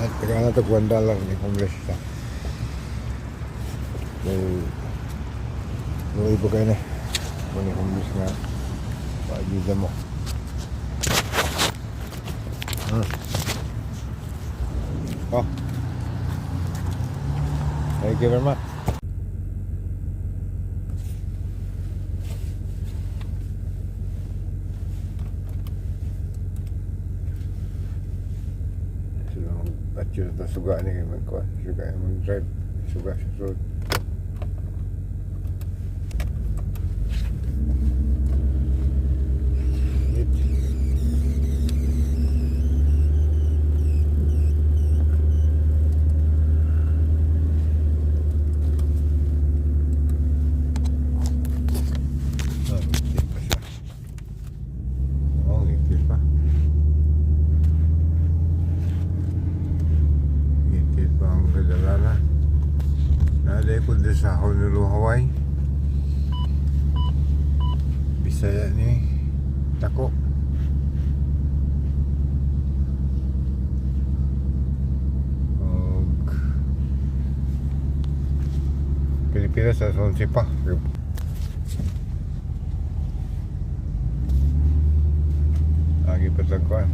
Taga na to $1 ni homeless siya. Kay luoy po kayo na. Muni homeless nga. Paayuda mo. Oh. Thank you very much. Sila mag-atyo na suga ni kay magkuhan. Suga yung mag-drive. Suga sa road. Init. Ah, ngiti pa siya. Oo, ngiti pa. Ngiti pa ang kadalala. Naalay ko din sa Honolulu, Hawaii. Bisaya ni Tako. Og Pilipinas sa 11 pa. Lagi pa tagkuan.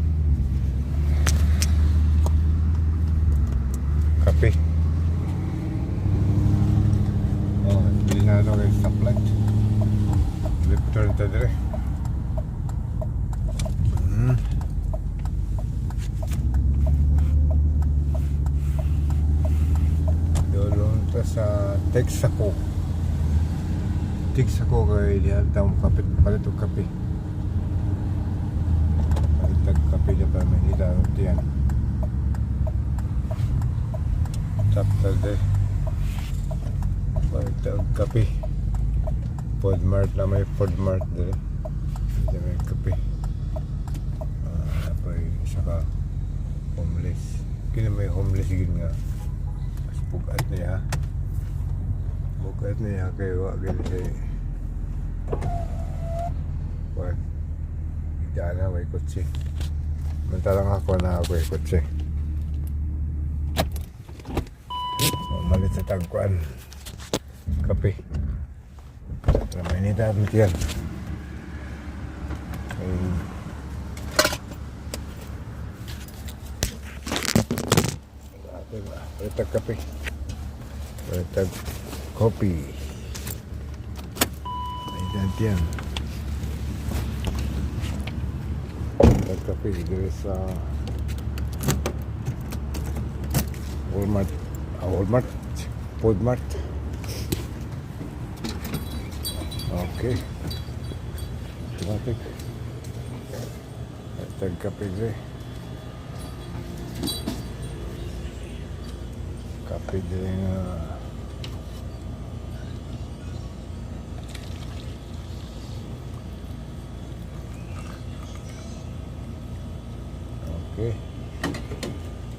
Kape. Oh, bili na ito kay stoplight. Left turn ta dire. Doon ta sa Texaco. Texaco kay diha ta mo kapit palit og kape. Palit tag kape diya para mahita ang tiyan. Tap ta de. Palit tag kape. Food Mart na may Food Mart dire. Hindi may kape. Ah, apoy isa ka homeless. Kini may homeless gid nga. Mas bugat niya. Bugat niya kay wa gid siya. Kuan. Daan may kotse. Samantalang ako na ako ay kotse. Umalit sa tagkuan. Kape. Para mainita ang tiyan. Ay, palit tag kape. Palit tag coffee. Mainita ang tiyan. Tag kape diri sa Walmart. Ah, Walmart. Food Mart. Okay. Automatic. Tag kape diri. Kape diri nga. Okay.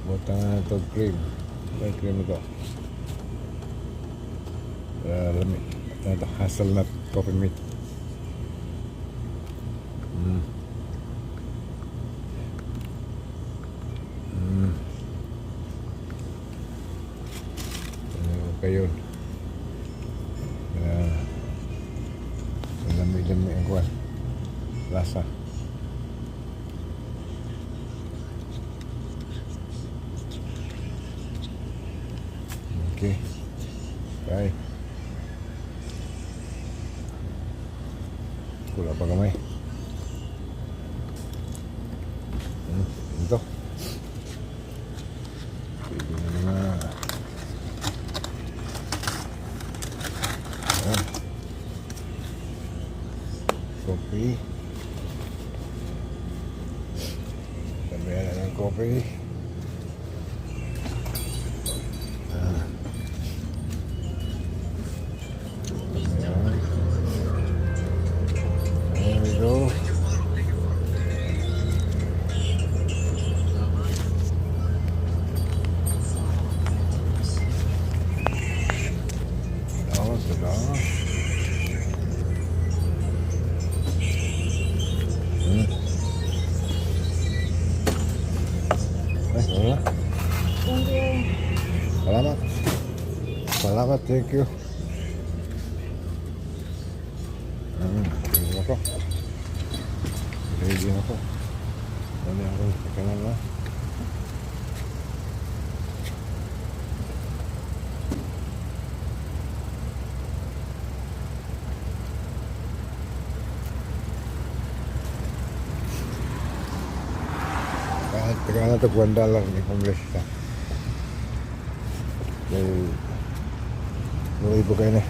Butang na ito cream. May cream ito. Lami. Ito, hazelnut coffee mate. Okay yun. Lami-lami ang kuwan. Lasa. Okay. Bye. Kulang pa gamay. Ito. Pwede na mga. Ayan. Coffee. Sabihan na ng coffee. Ah. Ayan. There we go. Oh, sudah. Salamat, thank you. Ready na ko. Ready na ko. Ano akong sakanan na? Kahit taga na ito, $1 ni homeless siya. Kay, luwi po kayo na.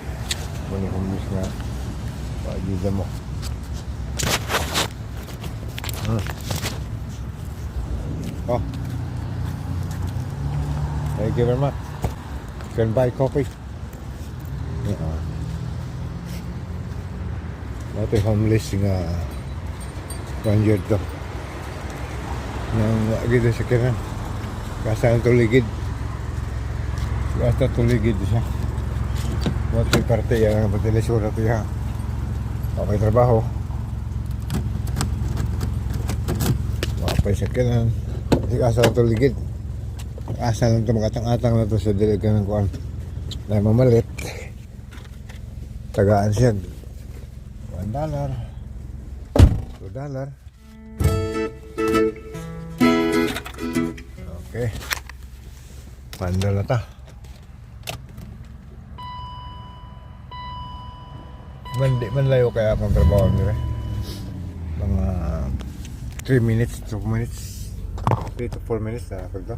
Muna homeless nga. Paayuda mo. Oh. Thank you very much. You can buy coffee. Yeah. Ito homeless nga 1 year to. Nang agad sa kiran. Kasa ang tuligid. Kasa tuligid siya. Mo parte yan ang patilisura to yan. Okay trabaho. Mapay sa kiran. Kasi asa ang tuligid. Asa lang ito makatang-atang na to sa dili ka ng kuan. Na mamalit. Tagaan siya. $1. $2. Okay. Pandal na ta. Man, di man layo kaya akong trabaho nila. Mga 3 minutes, 2 minutes, 3 to 4 minutes na ako to.